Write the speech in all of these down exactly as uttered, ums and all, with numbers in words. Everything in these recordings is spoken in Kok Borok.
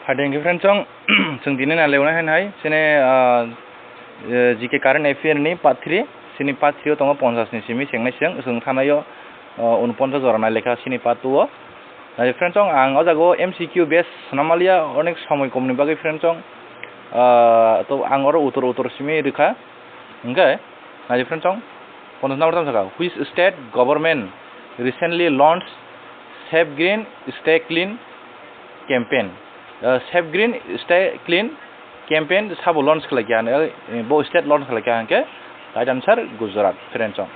Phaidi hwnkhe friends chong, chwng tini na lewnai hai hai, chini, ah, eh, G K current affair ni part three, chini part three o tongo ponchash ni simi chengnai chwng, chwng thanai o, ah, unponchash jora nai lekha chini part two o. Nai friends chong, ang o jaga o M C Q base swnam maliya, onek somoi kom ni bagwi friends chong, ah, to ang oro utor utor simi rwkha. Hwnkhe, nai friends chong, ponchash number tamo sakha, which state government recently launched Save Green, Stay Clean campaign? Uh, Save Green, Stay Clean campaign sabo launch khlai kha, eh, bo state launch khlai kha hwnkhe, right answer Gujarat, friends chong.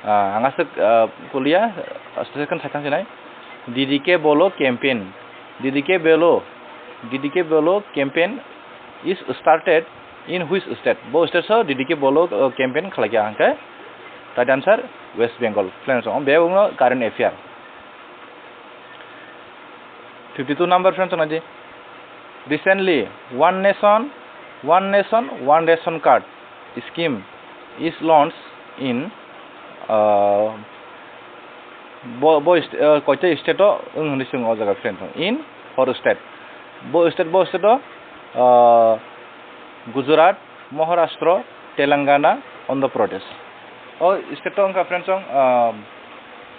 Ah, ang aswk, ah, kuliya, ah, second second sinai. D D K Bolo campaign, D D K Bolo, D D K Bolo campaign is started in which state? Bo state so D D K Bolo, uh, campaign khlai kha hwnkhe, right answer West Bengal. Friends chong, bebak no current affair. Fifty two number friends chong nai di. Recently, One Nation, One Nation, One Ration Card scheme is launched in, uh, bo, bo st-, uh, koita state o wng hwnwi chwng o jaga friends chong, in four state. Bo state, bo state o, uh, Gujarat, Maharashtra, Telangana, Andhra Pradesh. O state o wngkha friends chong, ah,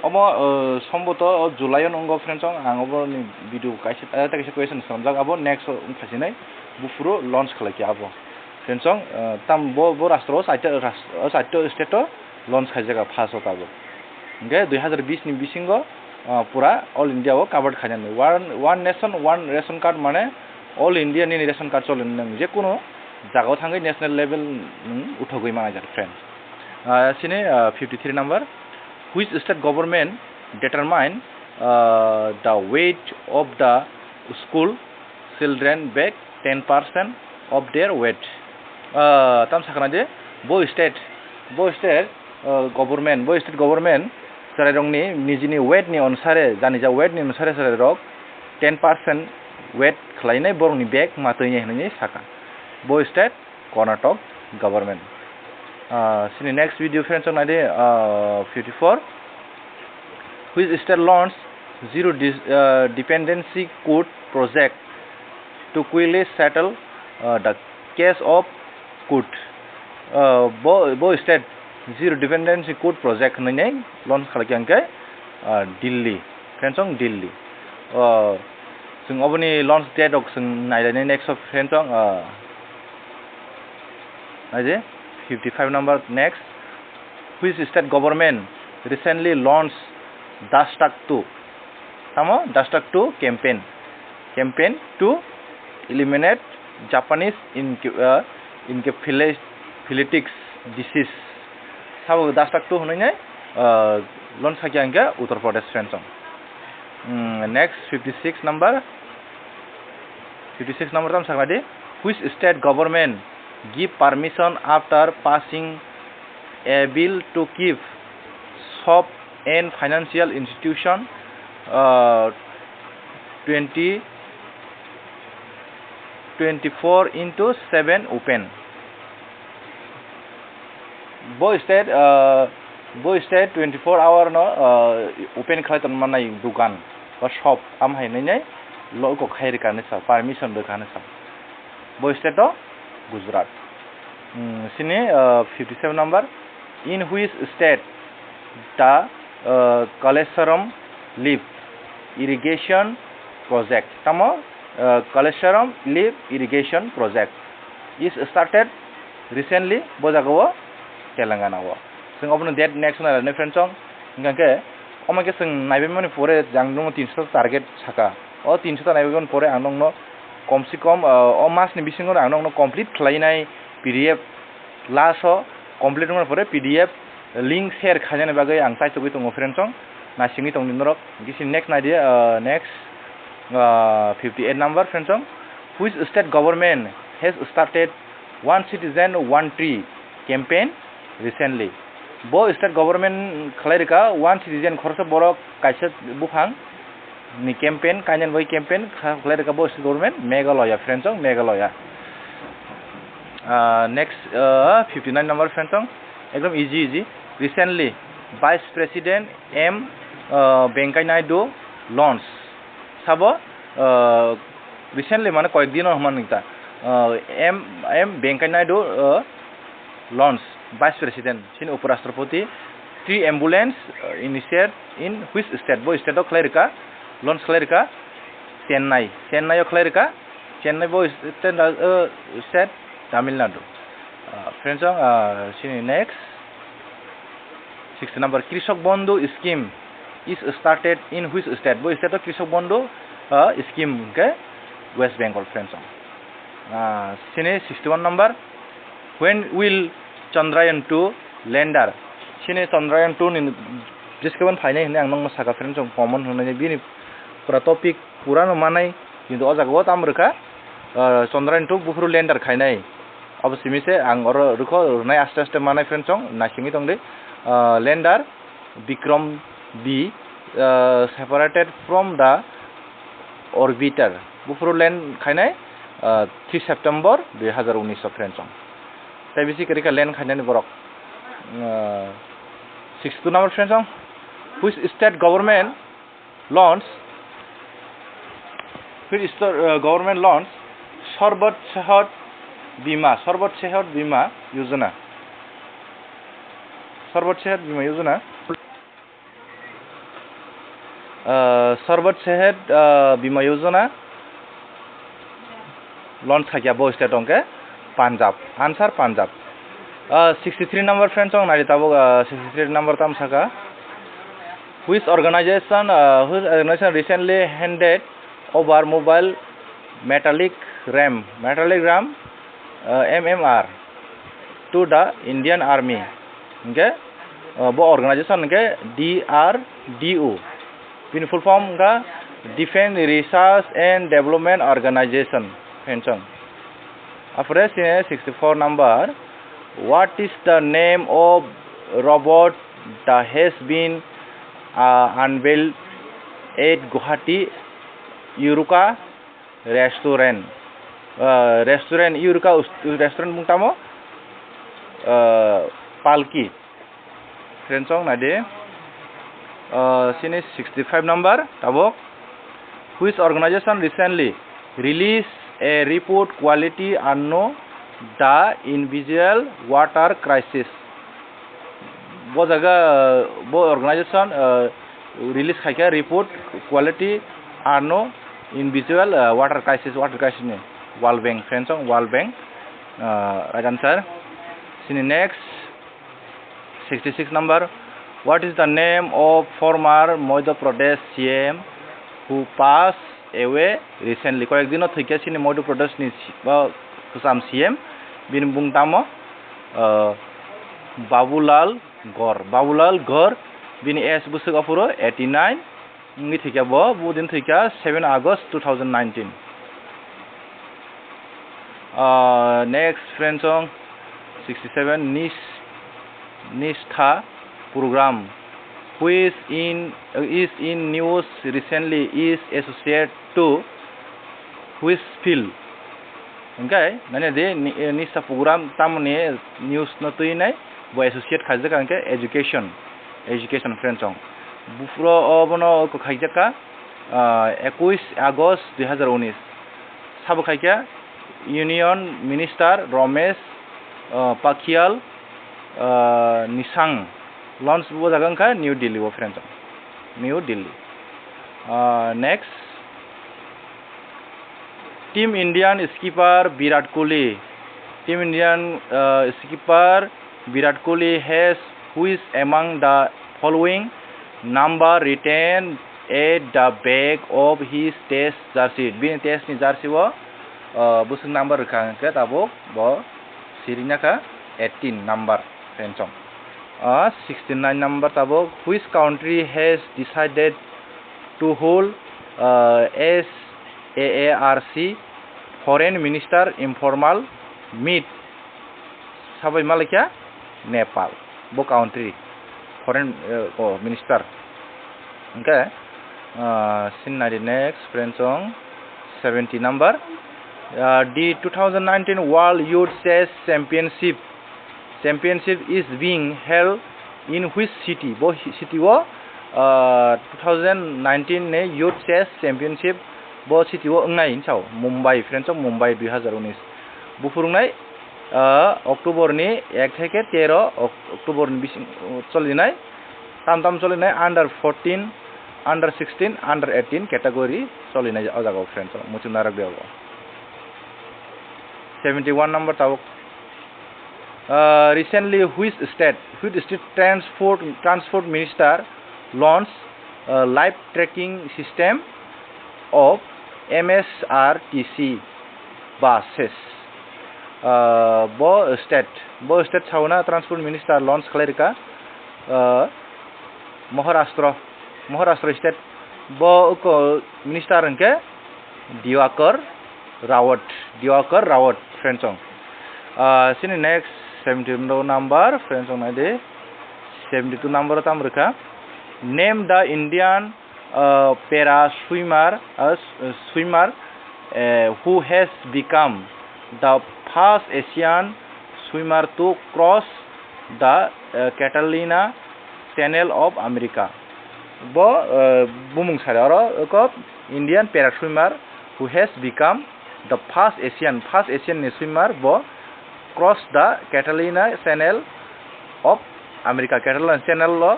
omo, ah, somboto o July o nwngo friends chong, ang obo ni video kaisa, ah, tei kaisa question swnamjak, abo next o wngkha sinai buphuru launch khlai kha abo. Friends chong, ah, tam bo, bo rastro o chaita ras-, o chaita state o launch khaijak first o tabuk. Hwnkhe dui hazar bish ni bisingo, ah, pura all India o covered khainani. One, one nation, one ration card mane all India nini ration card choli nang, je kunu jaga o thangwi national level nwng uthogwi manai jak friends. Ah, sini, ah, fifty three number, which state government determine, ah, the weight of the school children bag ten percent of their weight? Ah, tam sakna je, bo state, bo state, ah, government, bo state government chwrairokni nijini weight ni onusare, janija weight ni onusare chwrairok ten percent weight khlainai borokni bag matwinai hwnwi saka. Bo state Karnataka government. Ah, sini next video friends chong nai di, ah, fifty four. Which state launched zero dis-, ah, dependency code project to quickly settle, ah, the case of code? Ah, bo, bo state zero dependency code project hwnwi nai launch khalai kha hwnkhe, ah, Delhi. Friends chong Delhi. Ah, chwng oboni launch date rok chwng nai lainai next of friends chong, ah, Nai je, fifty five number next. Which state government recently launched Dastak two? Tamo Dastak two campaign. Campaign to eliminate Japanese inca-, uh, encephalitis disease. Sabo Dastak two hwnwi nai, uh, launch khaikha hwnkhe Uttar Pradesh friends chong. Mm, next fifty six number. Fifty six number tamo saknai di, which state government give permission after passing a bill to keep shop and financial institution, uh, twenty, twenty four into seven open? Bo state, uh, bo state twenty four hour no, uh, open khlai tongma nai dukan ba shop am hai nai nai lo ko khai rwkha hinwi sa, permission rwkha hinwi sa. Bo state o Gujarat. Hmm, sini, uh, fifty seven number. In which state the, uh, Kaleshwaram lift irrigation project? Tamo, uh, Kaleshwaram lift irrigation project is started recently, bo jaga o Telangana o. Chwng obono date next nai rwnai friends chong. Hingkha khe omo khe chwng naibaimani pore jang nungno tinso target saka. O tinso ta naibaimani pore ang nungno kom se kom, ah, o mas ni bisingo ang nungno complete khlainai P D F last o complete wngmani pore P D F link share khainani bagwi ang chaitugwi tongo friends chong. Naisingwi tongdi norok. Gisi next naidi, ah, next, ah, fifty eight number friends chong. Which state government has started One Citizen One Tree campaign recently? Bo state government khlai rwkha one citizen khoroksa borok kaisa buphang ni campaign, kainani bai campaign kha-, khlai rwkha bo state government Meghalaya, friends chong, Meghalaya. Ah, next, ah, fifty nine number friends chong, ekdom easy, easy. Recently, Vice President M, ah, Venkaiah Naidu launch. Sabo, ah, Recently, mane koyek dino hwnmani ta, uh, M, M Venkaiah Naidu, uh, launch, Vice President, chini Uparashtrapati, three ambulance, uh, initiate in which state? Bo state o khlai rwkha, launch khlai rwkha, Chennai, Chennai o khlai rwkha, Chennai bo state, uh, state Tamil Nadu. Uh, friends, uh, chini next, sixty number, Krishak Bandhu scheme is started in which state? Bo state o Krishak Bandhu, uh, scheme hwnkhe West Bengal, friends. Uh, chini sixty one number, when will Chandrayaan two lander? Chini Chandrayaan two ni jeskhe phainai hwnwi ang nokno sakha, friends, common hwnwi bini pura topic pura no manai, kintu o jaga o tamo rwkha, uh, Chandrayaan two buphuru lander khainai. Abo simi se ang oro rwkho rwnai aste aste manai, friends, naisingwi tongdi. Uh, lander Vikram B, uh, separated from the orbiter. Buphuru land khainai, uh, three September dui hazar unis o, friends. Tai bisi kwrwi kha land khainani borok. Uh, sixty two number, friends. Which state government launch, which state, uh, government launch Sarbat Sehat Bima, Sarbat Sehat Bima Yojana. Sarbat Sehat Bima Yojana. Uh, Sarbat Sehat, uh, Bima Yojana launch khaikha bo state hwnkhe Punjab. Answer Punjab. Uh, sixty three number, friends, ang nari tabuk, uh, sixty three number tam saka. Which organization, uh, which organization recently handed over mobile metallic ram, metallic ram, uh, M M R to the Indian Army? Hwnkhe, uh, bo organization hwnkhe D R D O. Bini full form hwnkha Defense Research and Development Organization, friends. After sixty four number, what is the name of robot that has been, uh, unveiled at Guwahati Eureka restaurant? Uh, restaurant, Eureka us-, restaurant mung tamo? Uh, Palki. Friends, naidi, uh, sini sixty five number tabuk. Which organization recently released a report, Quality Unknown: The Invisible Water Crisis? Bo jaga, uh, bo organization, uh, release khaikha report, Quality Unknown: Invisible, uh, Water Crisis, Water Crisis ni, World Bank, friends, World Bank, uh, right answer. Sini next, sixty six number, what is the name of former Madhya Pradesh C M who passed away recently? Koyek dino thwikha chini Madhya Pradesh ni si-, o kwcham C M, bini bung tamo, uh, Babulal Gaur. Babulal Gaur, bini age bwswk aphuru eighty nine. Wngwi thwikha bo, bo din thwikha seven August two thousand nineteen. Ah, next, friends, song sixty seven, Nis-, Nistha program, which in, is in news recently, is associated to which field? Hwnkhe, nani di ni-, Nistha program tamoni news no twi nai, bo associate khaijak hwnkhe education, education, friends, song. Buphuru obono khaijak kha, ah, ekush August dui hazar unis. Sabo khaikha Union Minister Ramesh, ah, Pokhriyal, ah, Nishang. Launch bo jaga wngkha New Delhi o, friends. New Delhi. Ah, next. Team Indian skipper Virat Kohli. Team Indian, ah, skipper Virat Kohli has which among the following number written at the back of his test jersey? Bini test ni jersey o, ah, bwswk number rwkha hwnkhe tabuk bo sirina kha eighteen number, friends, song. Ah, sixty nine number tabuk, which country has decided to hold, ah, S A A R C Foreign Minister Informal Meet? Sabai malakya Nepal, bo country foreign, eh, oh, minister. Hwnkhe, ah, sin nai di next, friends, song seventy number. Ah, the two thousand nineteen World Youth Chess Championship, Championship is being held in which city? Bo hi-, city o, ah, two thousand nineteen ni Youth Chess Championship Bo city o wngnai hinwi sao, Mumbai, friends, o Mumbai dui hazar unis. Buphurungnai, ah, October ni ek theke tero Oc-, October ni bising, uh, cholinai, tam tam cholinai under fourteen, under sixteen, under eighteen category cholinai o jaga o, friends, o muchung narwk de obo. Seventy one number tabuk. Uh, recently, which state, which state transport, transport minister launched, uh, live tracking system of M S R T C buses? Uh, bo state, bo state sauna transport minister launch khlai rika, uh, Maharashtra, Maharashtra state. Bo uko minister hwnkhe Diwakar Rawat, Diwakar Rawat, friends, o. Ah, sini next seventy two number, friends, o naidi. Seventy two number o tam rwkha. Name the Indian, ah, para swimmer, ah, s-, swimmer, eh, who has become the first Asian swimmer to cross the, eh, Catalina Channel of America. Bo, eh, bumung sari oro, eko Indian para swimmer who has become the first Asian, first Asian ni swimmer bo cross the Catalina Channel of America, Catalina Channel o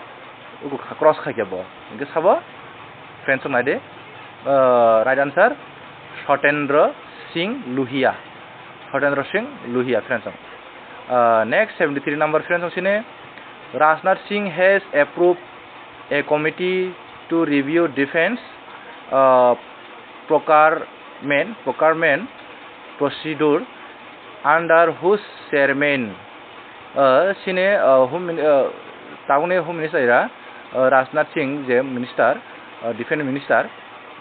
cross khaikha bo. Hwnkhe sabo, friends, o naidi, eh, right answer, Satendra Singh Lohia. Satendra Singh Lohia, friends, o. Uh, next, seventy three number, friends, sini Rajnath Singh has approved a committee to review defense, uh, procurement, procurement procedure under whose chairman, uh, sini, uh, home min-, uh, tabukni home minister era, uh, Rajnath Singh je minister, uh, defense minister,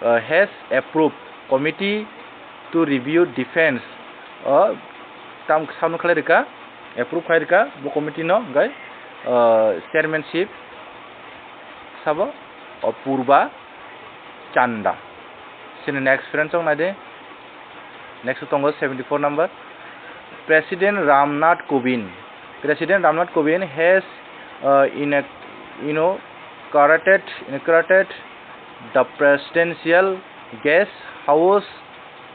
uh, has approved committee to review defense, o tam samno khlai rwkha, approve khai rwkha bo committee no, hwnkhe, o, chairmanship sabo, o, Purba Chanda. Sini next, friends, o naidi. Next tongo seventy four number. President Ramnath Kovind. President Ramnath Kovind has, uh, inaug-, inaugurated, inaugurated the presidential guest house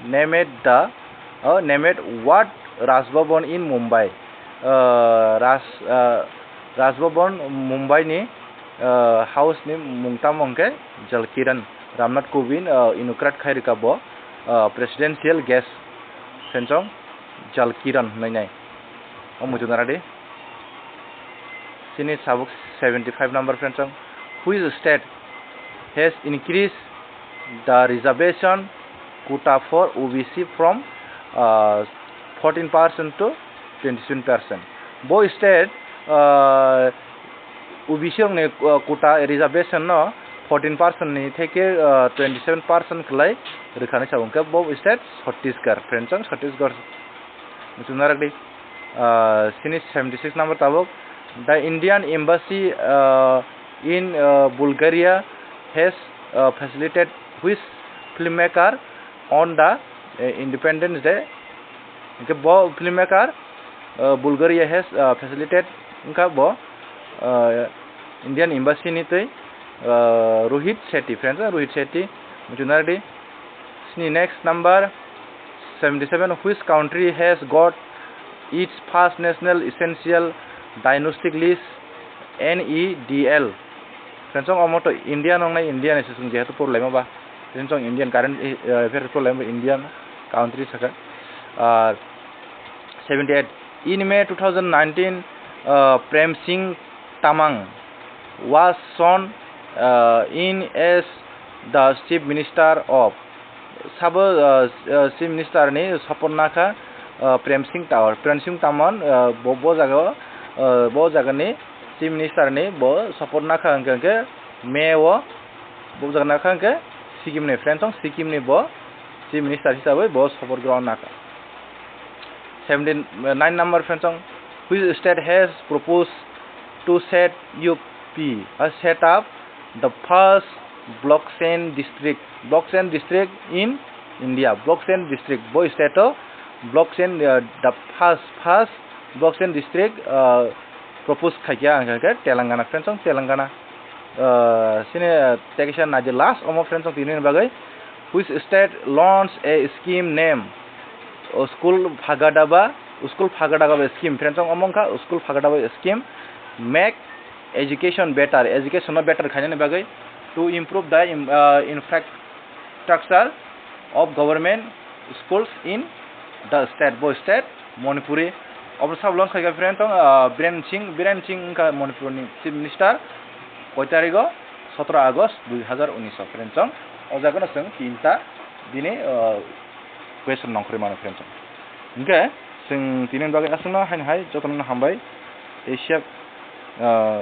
named the, uh, named what Raj Bhavan in Mumbai. Uh, Raj, uh, Raj Bhavan Mumbai ni, uh, house ni mung tamo hwnkhe Jal Kiran. Ramnath Kovind, uh, inaugurate khai rwkha bo, uh, presidential guest, friends, o Jal Kiran hwnwi nai. O muchung naradi. Sini sabuk seventy five number, friends, o. Which state has increased the reservation quota for O B C from, uh, fourteen percent to twenty seven percent? Bo state, uh, O B C rokni, uh, quota reservation no fourteen percent ni theke, uh, twenty seven percent kwlai rwkha ni sabo hwnkhe bo state Chhattisgarh, friends, o Chhattisgarh. Muchung narwk di. Uh, sini seventy six number tabuk. The Indian embassy, uh, in, uh, Bulgaria has, uh, facilitated which filmmaker on the, uh, Independence Day? Hwnkhe bo filmmaker, uh, Bulgaria has, uh, facilitated wngkha bo, uh, Indian embassy ni twi, uh, Rohit Shetty, friends, uh, Rohit Shetty, muchung narwk di. Sini next number seventy seven, which country has got its first national essential diagnostic list, N E D L? Friends, o omo to India nongnai, India ni sisung jehetu purlaima ba. Friends, o Indian current, eh, affairs purlaima ba, Indian country saka. Ah, seventy eight, in May two thousand nineteen, uh, Prem Singh Tamang was sworn, uh, in as the Chief Minister of, sabo, uh, uh, Chief Minister ni sopoth nakha, uh, Prem Singh Tamang, Prem Singh Tamang, uh, bo, bo jaga o, uh, bo jaga ni Chief Minister ni bo sopoth nakha hwnkhe, hwnkhe May o bo jaga nakha hwnkhe Sikkim ni, friends, o Sikkim ni bo Chief Minister hisabai bo sopoth grohon nakha. Seventy nine number, friends, o, which state has proposed to set up, uh, set up the first blockchain district, blockchain district in India? Blockchain district, bo state o blockchain, uh, the first, first blockchain district, uh, propose khaikha hwnkhe Telangana, friends, o Telangana. Uh, sini, uh, tekisa naidi last omo, friends, o tini ni bagwi. Which state launched a scheme name School Phagadaba, School Phagadaba scheme? Friends, omo wngkha School Phagadaba scheme, make education better, education no better khainani bagwi, to improve the im- uh, infrastructure of government schools in the state, bo state Manipuri. Obo sablong khaika, friends, uh, Biren Singh, Biren Singh wngkha Manipurni Chief Minister, koi tarigo? Sotoro August dui hazar unis o, friends, o jaga no chwng tinta bini, uh, question nongkhorwi mano, friends. Hingke chwng tini bagwi aswkno haino hai jotono hambai. Asia, uh,